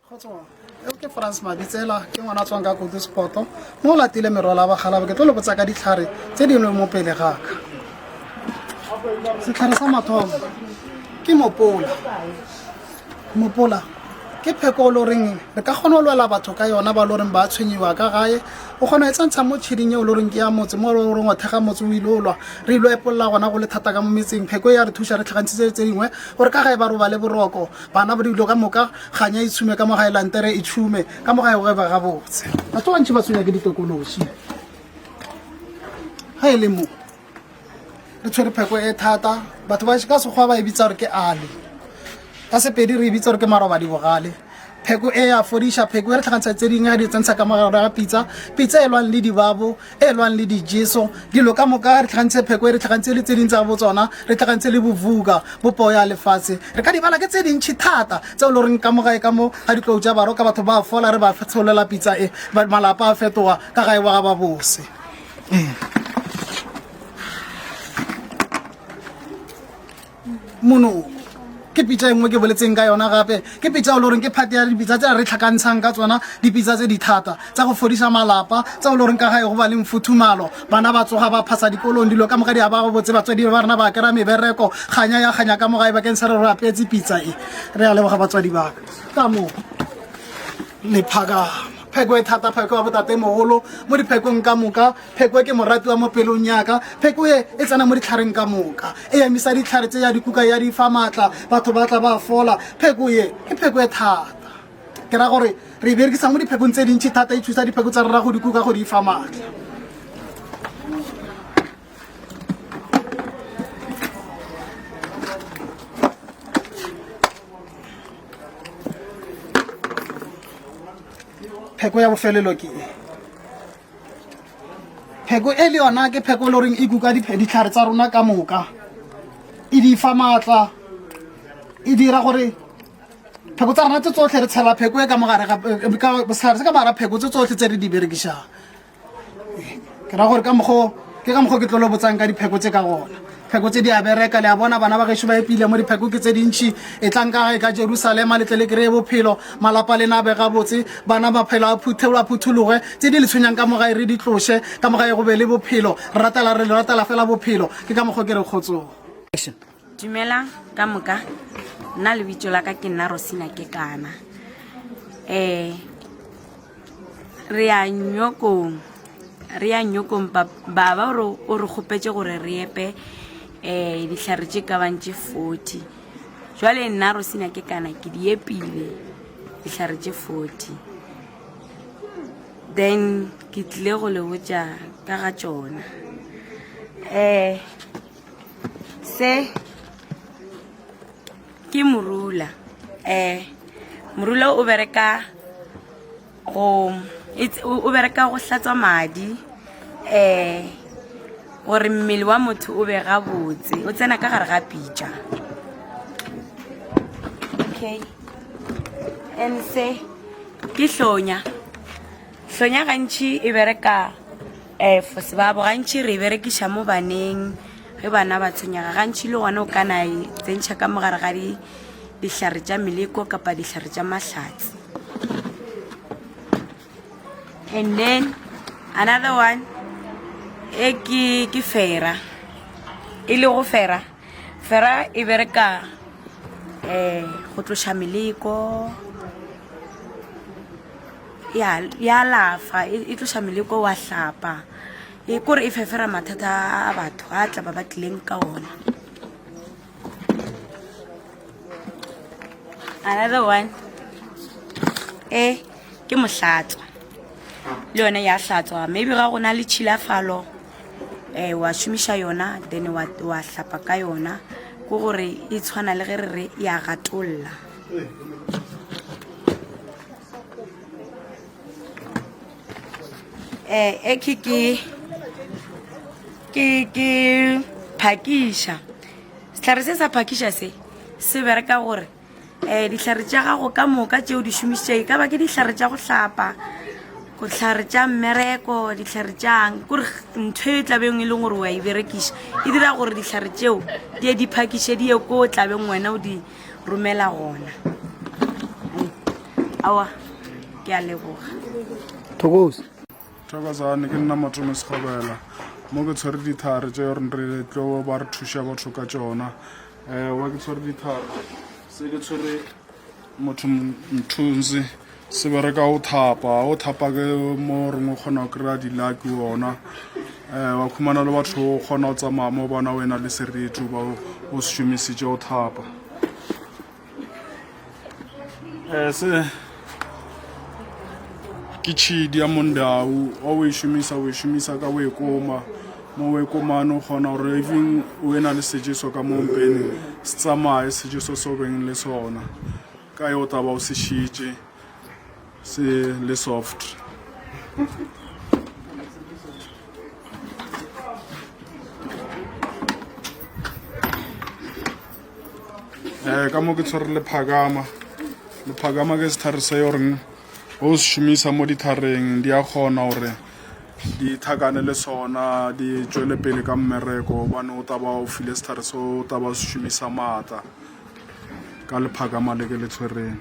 Kgotsong, eo ke France Mabitsela, ke ngwana tswang ka Kudu Sport. Mo latile merwalo ya bakgalabo, ke tlo le botsa ka ditlhare tse di mo pele ga ka. Setlhare sa mathomo ke mopola. Mopola ke pheko o le goreng re ka kgona go lwela batho ka yona ba le goreng ba tshwenyiwa ka gae o kgona e tsentsha mo tšhiding eo le goreng ke ya motse mo le goreng o thega motse o ile o lwa re ile epolola gona go le thata ka mo metseng pheko e ya re thuša re tlhagantshitse tse dingwe gore ka gae ba robale boroko bana ba dilo ka moka kganya e tshume ka mo gae lantere e tšhume ka mo gae go ba gabotse batho bantši ba tshwenya ke ditokološi ga e le mo re tshwere pheko e thata batho ba ka sekgwa ba e bitsa gore ke ale ka sepedi re e bitsa gore ke marobadi bogale pheko e ya fodiša pheko e re tlhakantsha tse dingwe di tsentsha ka mogare ga pitsa pitsa e lwang le dibabo e lwang le dijeso dilo ka moka re tlhakantse pheko e re tlhakantse le tse ding tsa bo tsona re tlhakantse le bovuka bopo ya lefatshe re ka di bala ke tse dintšhi thata tse o le goreng ka mo gae ka mo ga ditlou tša baro ka batho ba fola re ba tsholela pitsa e malapa a fetoga ka gae wa ga ba bose ee. Monoko ke pitša e nngwe ke boletseng ka yona gape ke pitša o le goreng ke phate ya dipitsa tse re tlhakantshang ka tsona dipitsa tse di thata tsa go fodisa malapa tsa o le goreng ka gae go ba le mfuthumalo bana ba tsoga ba phasa dikolong dilo ka moka di a ba botse batswadi ba rena ba kry-a mebereko kganya ya kganya ka mogae bakeng sa re re apeetse pitsa e re a leboga batswadi baka ka moo lephakama pheko e thata pheko ya botate mogolo mo diphekong ka moka Pheko e ke moratiwa mo pelong ya ka. Pheko e e tsena mo ditlhareng ka moka. E emisa ditlhare tse ya dikuka ya di fa maatla, batho ba tla ba fola. Pheko ye ke pheko e thata. Ke ra gore re e berekisa mo diphekong tse dintši thata, e thusa dipheko tsa rra go dikuka go di fa maatla. Pheko ya bofelelo ke e. Pheko e le yona ke pheko e le goreng e kuka ditlhare tsa rona ka moka, e di fa maatla, e dira gore pheko tsa rona tse tsotlhe re tshela pheko e ka mogare ga setlhare se ka mogare pheko tse tsotlhe tse re di berekisang. Ke ra gore ka mokgo ke ka mokgo ke tlo le botsang ka dipheko tse ka gona. Pheko tse di a bereka, le a bona bana ba gešo ba epile mo dipheko ke tse dintši. E tlang ka gae ka Jerusalema le tle le kry-e bophelo, malapa lena a be gabotse, bana maphelo a a phuthologe, tse di le tshwenyang ka mo gae re di tloše, ka mo gae go be le bophelo. Re ratela re le ratela fela bophelo. Ke ka mokgo ke re kgotsong. Dumelang ka moka, nna lebitso la ka ke nna Rosina Kekana. Um Re ya nyokong, re ya nyokong baba o re kgopetše gore re epe um dihlare tše ka bang tše 40. Jwale nna Rosina ke kana ke di epile dihlare tše 40. Then ke tlile go le botša ka ga tšona. Um se Ke morula. Um morula o bereka go o bereka go hlatswa madi um gore mmele wa motho o be gabotse o tsena ka gare ga pitša okay and se ke hlonya hlonya gantši e bereka um for sebabo gantši re e berekiša mo baneng Ge bana ba tshwenyega gantši le gona o ka na e tsentšha ka mogare ga dihlare tša meleko kapa dihlare tša mahlatse. And then another one e ke ke fera e le go fera fera e bereka um go tloša meleko ya ya alafa e tloša meleko wa hlapa E kore e fefera mathata a batho a tla ba ba tlileng ka ona. Another one e ke mohlatswa le yone ya hlatswa maybe ga go na le tšhilafalo um wa šomiša yona then wa, wa hlapa ka yona ke gore e tshwana le ge re re ya gatolla. Eh, e ke ke ke ke phakiša sehlare se sa phakiša se se bereka gore um dihlare tša gago ka moka tšeo di šomišitše e ka ba ke dihlare tša go hlapa dihlare tša mmereko dihlare tšang kore ntho e tlabeng e leng gore wa e berekiša e dira gore dihlare tšeo di ye di phakiše di ye ko tlabeng wena o di romela gona. Aowa, ke a leboga. Thokoza. Thokozane, ke nna Matome Sekgobela. Mo ke tshwere dithare tše re re tlo ba re thuša batho ka tšona. Um wa ke tshwere dithare se ke tshwere motho mthunzi se bereka go thapa go thapa ke mo reng o kgona go kry-a dilaki ona um wa khumana le batho o kgona go tsamaya mo bona o ena le seriti ba o se šomisitše go thapa um se ke tšhidi ya mondau wa o e šomisa o e šomisa ka o e koma mo o e komane o kgona gore even o e na le sejeso ka mo mpene se tsamaye sejeso se o beng le sona ka yo taba o se šitše se le soft um ka mo ke tshwere lephakama lephakama ke setlhare se goreng o se šomisa mo dithareng di a kgona gore di thakane le sona di tšwele pele ka mmereko gobane o taba o file setlhare se o taba o se šomisa maatla ka lephakama le ke le tshwereng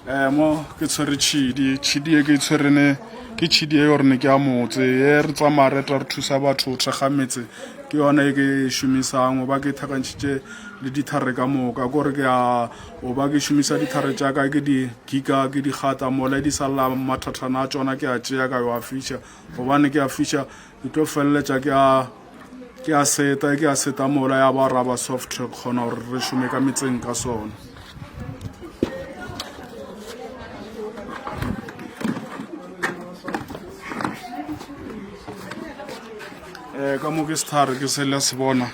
um mo ke tshwere tšhidi tšhidi e ke e tshwerene ke tšhidi e gore ne ke ya motse e re tsamaya re tla re thusa batho go thekga metse ke yone e ke e šomisang ba ke thakantšhitše le dithare ka moka kore ke a o ba ke šomisa dithare tša ka ke di gika ke di gata mola di salela mathathana a tšona ke a tšea ka yo a fiša gobane ke a fiša ke tlo feleletša ke a ke a seta ke a seta mola ya ba raba soft re kgona gore re šome ka metseng ka sona um ka mo ke sethare ke se le se bona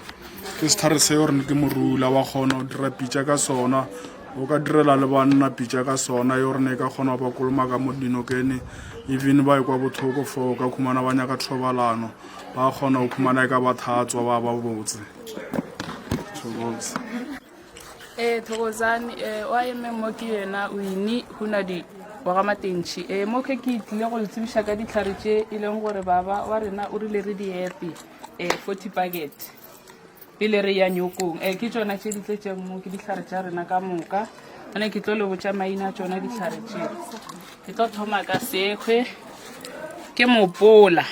ke sethare se gore ke morula wa kgona go dira pitša ka sona o ka direla le banna pitša ka sona yo rene e ka kgona go ba kolomaka mo dinokene even ba ekwa bothoko fo ka khumana ba nyaka thobalano ba kgona go khumana e ka ba thatswa ba ba botse Thokoza. Ee, Thokozani, eh, wa eme mo ke yena Winnie Hunadi wa ga Matentšhi. Eh, mo ke ke tlile go le tsebiša ka ditlhare tše e leng gore baba wa rena o rile re di epe eh, 40 packet pele re ya nyokong. Eh, ke tšona tše di tletšeng mo ke dihlare tša rena ka moka. Ane ke tlo le botša maina a tšona dihlare tše. Ke tlo thoma ka sekgwe ke mopola.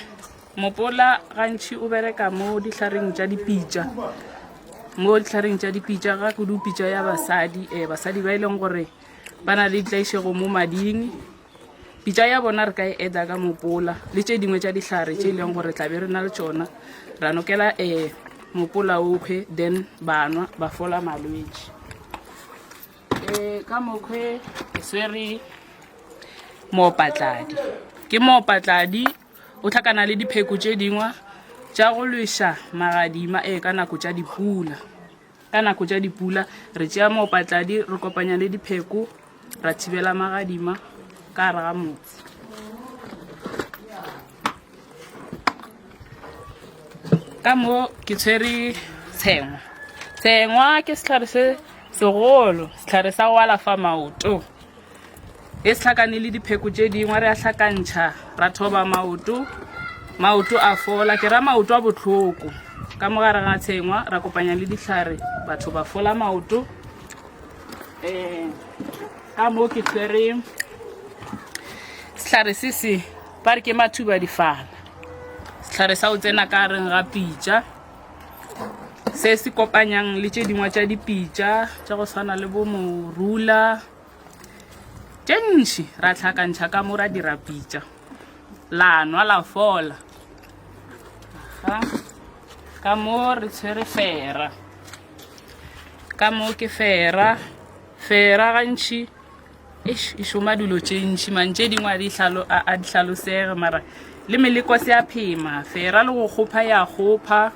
Mopola gantši o bereka mo dihlareng tša dipitša mo dihlareng tša dipitša ga kudu pitša ya basadi um basadi ba e leng gore ba na le ditlaišego mo mading pitša ya bona re ka e eda ka mopola le tše dingwe tša dihlare tše e leng gore tla be re na le tšona ra nokela um mopola okhwe then ba nwa ba fola malwetši um ka mokhwe ke swere moopatladi ke moopatladi O hlakana le dipheko tše dingwe tša go lweša magadima ee ka nako tša dipula. Ka nako tša dipula re tšea moopatladi re kopanya le dipheko ra thibela magadima ka gare ga motse. Ka mo ke tshwere tshengwa. Tshengwa ke sehlare se segolo, sehlare sa go alafa maoto. E se hlakane le dipheko tše dingwe re a hlakantšha ra thoba maoto maoto a fola ke ra maoto a bohloko ka mo gare ga tshengwa ra kopanya le dihlare batho ba fola maoto um ka mo ke tshwere sehlare se se ba re ke mathuba difala sehlare sa go tsena ka reng ga pitša se se kopanyang le tše dingwe tša dipitša tša go swana le bo morula tše ntši ra hlakantšha ka mo ra dira pitša la nwa la fola ga ka mo re tshwere fera ka mo ke fera fera gantši e šoma dilo tše ntši mang tše dingwe a di hlalosege mara le meleko se a phema fera le go kgopha ya kgopha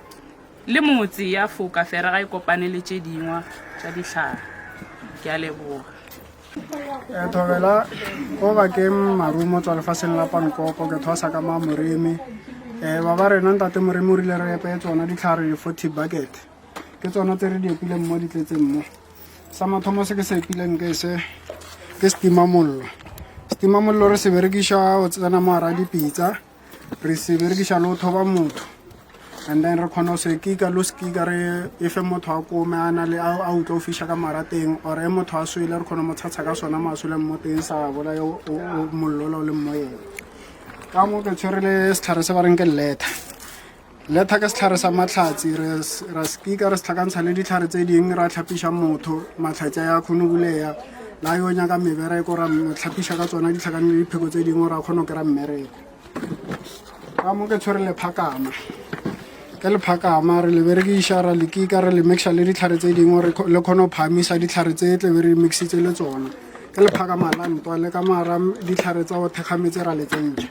Le motse ya foka fera ga e kopane le tše dingwa tša dihlare. Ke a leboga. Eh, thobela go ba ke marumo tswa lefaseng la pankopo ke thwasa ka ma moremi um ba ba rena ntate moremi o rile re epe tsona ditlhare di-forty bucket ke tsona tse re di epileng mo di tletseng mo sa mathomo se ke se epileng ke se ke setimamollo setimamollo re se berekiša go tsena mo gara dipitsa re se berekiša le go thoba motho. And then re kgona go se kika lo se kika re e fe motho a kome a na le a utlwa o fiša ka marateng or e motho a swele re kgona mo tshatsha ka sona maswe le mo teng sa bolaya mollo ola o leng mo yena. Ka mo ke tshwere le setlhare se ba reng ke letha. Letha ke setlhare sa matlhatsi re ra se kika re se tlhakantsha le ditlhare tse dingwe ra tlhapiša motho matlhatsi a ya kgone buleya la yo nyaka mebereko ra mo tlhapiša ka tsona di tlhakane le dipheko tse dingwe ra kgona go kry-a mmereko. Ka mo ke tshwere lephakama ke lephakama re le berekiša ra le kika re le mixa le ditlhare tse dingwe re le kgone go phahamisa ditlhare tse tle be re mixitse le tsona ke lephakama la ntwa le ka mara ditlhare tsa go thekga metse ra le tsentšha.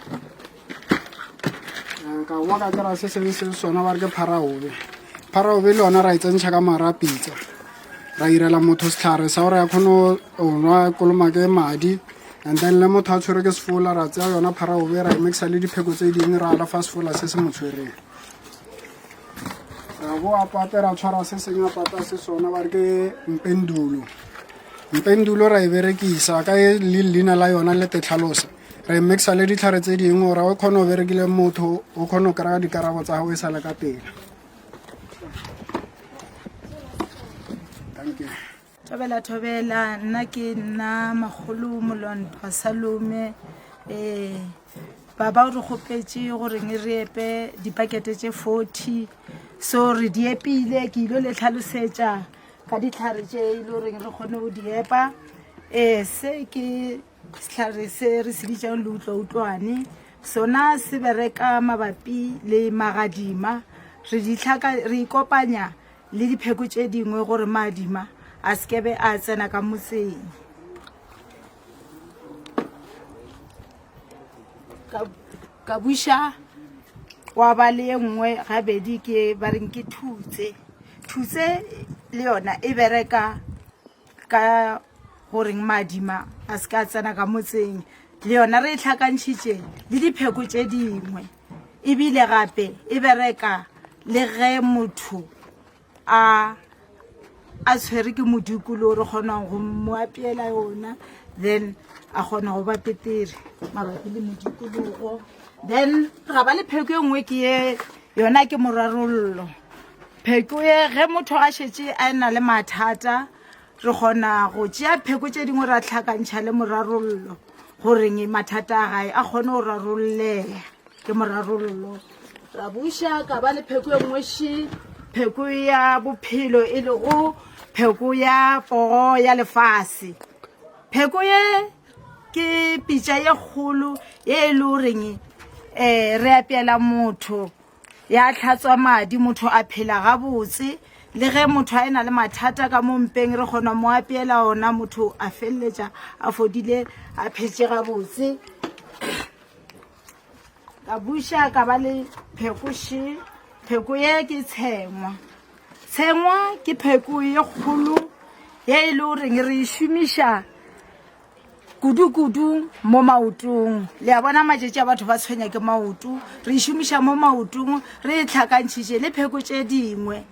Ka boa ka kry-a se sengwe se sona ba re ke pharaobe pharaobe le yona ra e tsentšha ka mara pitsa ra irela motho setlhare sa gore ya kgone go nwa kolomake madi and then le motho a tshwere ke sefola ra tseya yona pharaobe ra e mixa le dipheko tse dingwe ra alafa sefola se se mo tshwereng ra bo apape ra tshwara se sengwe apapa se sona ba re ke mpendulo mpendulo ra e berekisa ka e le leina la yona le tetlhalosa re mixa le ditlhare tse dingwe gore o kgone o berekile motho o kgone go kry-a dikarabo tsa gago e sa le ka pela thank you thobela thobela nna ke nna makgolo molwantwa salome um baba o re kgopetše goreng re epe dipakete tše 40 so re di epile ke ilo le tlhalosetša ka ditlhare tše e le goreng re kgone go di epa um se ke Sehlare se re se bitšang leutlwautlwane sona se bereka mabapi le magadima. Re ditlhaka re ikopanya le dipheko tše dingwe gore maadima a se kebe a tsena ka motseng. Ka, ka buša wa ba le ye nngwe gabedi ke ba reng ke thutse. Thutse le yona e bereka ka goreng madima a se ka tsena ka motseng le yona re e tlhakantšhitše le dipheko tše dingwe ebile gape e bereka le ge motho a a tshwere ke modikolo re kgonang go mo apeela yona then a kgona go ba petere mabapi le modikologo then ga ba le pheko e nngwe ke ye yona ke morarollo Pheko ye, ge motho a šetše a na le mathata, re kgona go tšea pheko tše dingwe ra tlhakantšha le morarollo goreng mathata a gae a kgone go rarolleya ke morarollo. Ra buša ka ba le pheko e nngwe še, pheko ya bophelo e lego pheko ya pogo ya lefase. Pheko ye ke pitša ye kgolo ye e le goreng um re apeela motho ya tlhatswa madi motho a phela gabotse le ge motho a e na le mathata ka mo mpeng re kgona mo apeela ona motho a feleletša a fodile a phetše gabotse ka buša ka ba le phekoše pheko ye ke tshengwa tshengwa ke pheko ye kgolo ye e le goreng re e šomiša kudu-kudu mo maotong le a bona matšatši a batho ba tshwenya ke maoto re e šomiša mo maotong re e tlhakantšhitše le pheko tše dingwe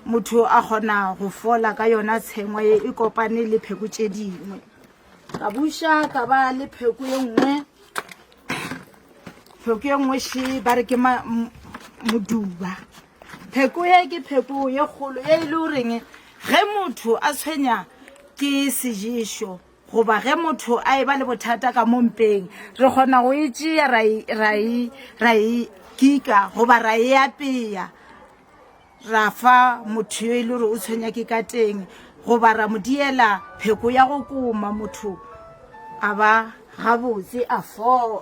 motho a kgona go fola ka yona tshengwa ye e kopane le pheko tše dingwe ka buša ka ba le pheko ye nngwe pheko ye nngwe še ba re ke moduba Pheko ye ke pheko ye kgolo ye e le goreng ge motho a tshwenya ke seješo goba ge motho a e ba le bothata ka mo mpeng re kgona go e tšea ra e, ra e, ra e kika goba ra e apeya ra fa motho yo e le gore o tshwenya ke ka teng goba ra mo diela pheko ya go koma motho a ba gabotse a fola.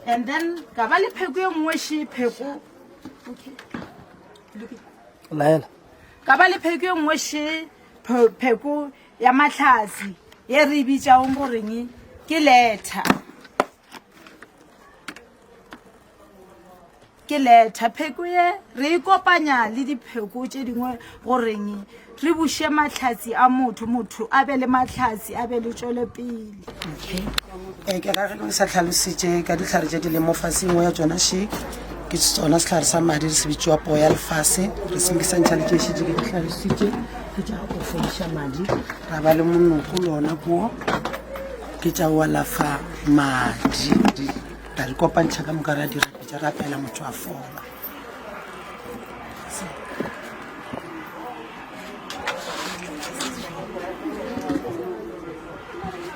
And then ka ba le pheko e nngwe še pheko okay. Laela. Ka ba le pheko e nngwe še pheko ya mahlatsi ye re e bitšago goreng ke letha. Ke letha pheko ye re e kopanya le dipheko tše dingwe goreng re buše mahlatsi a motho, motho a be le mahlatsi, a be le tšwelopele. Okay. Eh, ke ka ge ke sa tlhalositše ka dihlare tše di leng mo fase nngwe ya tšona še ke sona sehlare sa madi re se bitšiwa poo ya lefase re se mikisantšha le tše šetše ke di tlhalositše ke tša go fodiša madi ra ba le monoko le ona kuo ke tša go alafa madi ra di kopantšha ka moka ra dira. Re rapela motho a fola.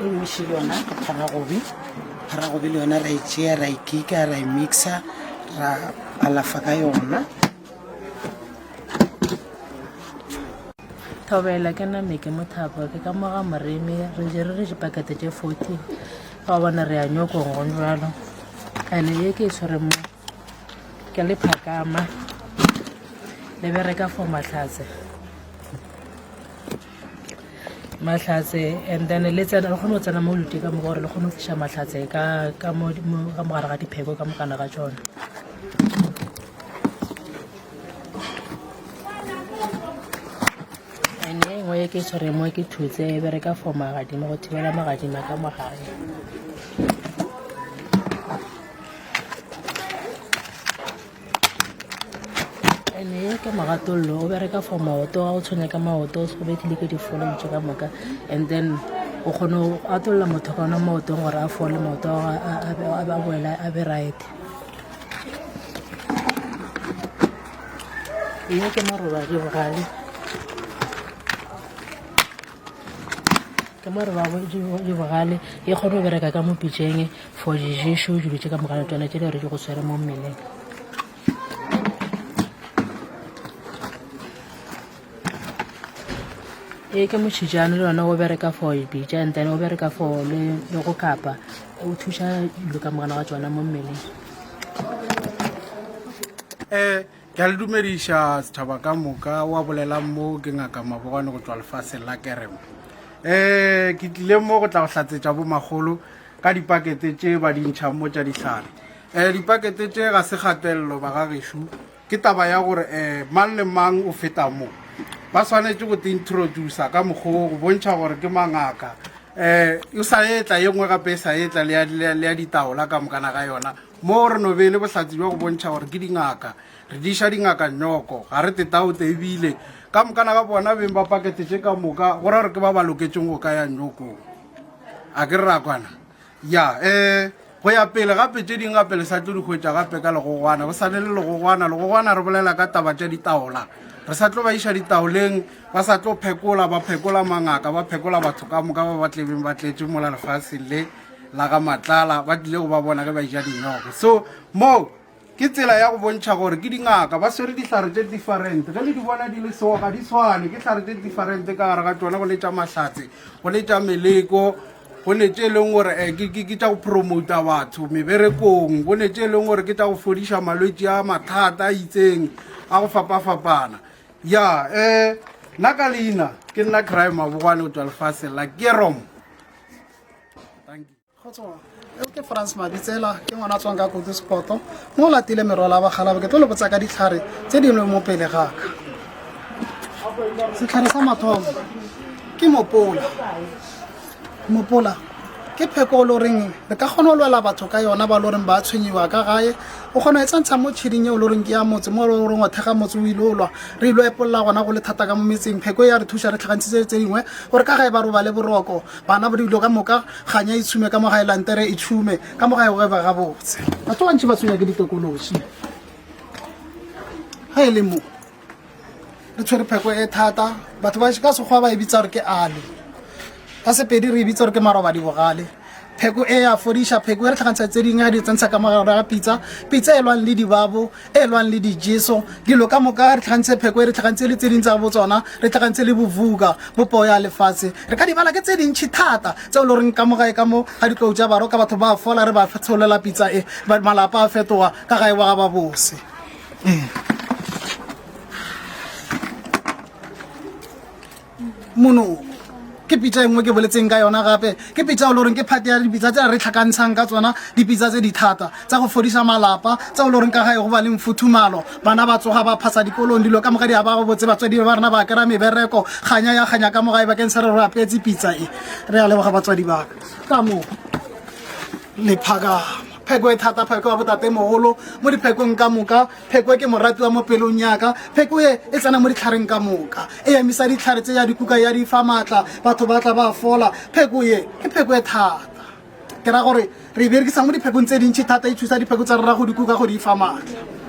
E nngwe še le yona ke pharagobe. Pharagobe le yona ra e tšea ra e kika ra e mixa ra alafa ka yona. Thobela ke name ke mothapo ke ka moga moremi re jere re dipakete tše 40 ka gobane re ya nyokong go jalo ene ye ke e tshwereng mo ke le phakama le bereka for mahlatse mahlatse and then le tsena le kgone go tsena mo lute ka mo gore le kgone go tliša mahlatse ka ka mo ka mogare ga dipheko ka mokana ga tsona ene e nngwe e ke tshwere mo ke thutse e bereka for magadima go thibela magadima ka mogare ene ke mogatollo o bereka for maoto ga o tshwenya ka maoto o bethile ke difolo tse ka moka and then o kgone go atolla motho ka ona maotong gore a fole maoto a boela a be right ye ke maroba di bogale ke maroba di bogale e kgone go bereka ka mo pitšeng for diješo dilo tše ka mogala tsona tše di re di go tshwere mo mmeleng e ke motšhitšane le yone o bereka for pitša and then o bereka for le go kapa o thuša dilo ka mogana wa tsona mo mmeleng um ke a le dumediša setšhaba ka moka wa bolelang mo ke ngaka mabogwane go tšwa lefaseng la kerem um ke tlile mo go tla go hlatsetša bomagolo ka dipakete tše ba di ntšhang mo tša dihlare um dipakete tše ga se kgatelelo bagagešo Ke taba ya gore um mang le mang o feta mo. Ba swanetše go te introducer ka mokgwa wo go bontšha gore ke mangaka. Um o sa etla ye nngwe gape e sa etla le ya, le ya ditaola ka mokana ga yona. Mo re no be le bohlatse bja go bontšha gore ke dingaka. Re diša dingaka nyoko, ga re tetaote ebile ka mokana ga bona beng ba pakete tše ka moka go ra gore ke ba ba loketšeng go ka ya nyokong. A ke re ra kwana? Ya, eh, go ya pele gape tše dingwe gape le sa tlo di hwetša gape ka legogwana. Go sa le le legogwana, legogwana re bolela ka taba tša ditaola. Re sa tlo ba iša ditaoleng, ba sa tlo phekola, ba phekola mangaka, ba phekola batho ka moka ba ba tlebeng ba tletše mola lefaseng le la ga Matlala, ba tlile go ba bona ge ba eja dinyogo. So, moo Ke tsela ya go bontšha gore ke dingaka, ba swere dihlare tše different. Ge le di bona di le so, ga di swane, ke hlare tše different ka gare ga tšona, go le tša mahlatse, go le tša meleko, go ne tše e leng gore eh, ke, ke, ke tša go promota batho meberekong, go ne tše e leng gore ke tša go fodiša malwetši a mathata a itseng a go fapafapana. Ya, eh, nna ka leina ke nna Crime Mabogwane go tšwa lefaseng la Kerom. Thank you. Kgotsong, eo ke France Mabitsela, ke ngwana tswang ka Kudu Sport. Mo latile merwalo ya bakgalabo, ke tlo le botsa ka ditlhare tse di leng mo pele ga ka. Setlhare sa mathomo ke mopola. Mopola ke pheko o le goreng re ka kgona go lwela batho ka yona ba le goreng ba tshwenyiwa ka gae o kgona e tsentsha mo tšhiding eo le goreng ke ya motse mo le goreng wa thega motse o ile o lwa re ile epolola gona go le thata ka mo metseng pheko e ya re thuša re tlhagantshitse tse dingwe gore ka gae ba robale boroko Bana ba dilo ka moka, kganya e tshume ka mo gae, lantere e tšhume ka mo gae, go be gabotse. Batho ba bantši ba tshwenya ke ditokološi. Ge e le mo re tshwere pheko e thata, batho ba ka sekgowa ba e bitsa gore ke ale, ka sepedi re e bitsa gore ke marobadi bogale. Pheko e ya fodiša, pheko e re tlhakantsha tse dingwe ga di tsentsha ka mogare ga pitsa, pitsa e lwang le dibabo, e lwang le dijeso, dilo ka moka re tlhakantse pheko e re tlhakantse le tse ding tsa bo tsona, re tlhakantse le bovuka, bo poo ya lefatshe. Re ka di bala ke tse dintšhi thata tseo le goreng ka mo gae ka mo ga ditlou tša baroka batho ba fola re ba tsholela pitsa e, malapa a fetoga ka gae wa ga ba bose. Ee. Monoko ke pitša e nngwe ke boletseng ka yona gape ke pitša o le goreng ke phate ya dipitsa tse re tlhakantshang ka tsona dipitsa tse di thata tsa go fodisa malapa tse o le goreng ka gae go ba le mfuthumalo bana ba tsoga ba phasa dikolong dilo ka moka di a ba botse batswadi ba rena ba kry-a mebereko kganya ya kganya ka mogae bakeng sa re re apeetse pitsa e re a leboga batswadi baka ka moo lephakama pheko e thata pheko ya botatemogolo mo diphekong ka moka Pheko ke moratiwa mo pelong ya ka. Pheko e e tsena mo ditlhareng ka moka. E emisa ditlhare tse ya dikuka ya di fa maatla, batho ba tla ba fola. Pheko ye ke pheko e thata. Ke ra gore re e berekisa mo diphekong tse dintšhi thata, e thusa dipheko tsa rena go di kuka go di fa maatla.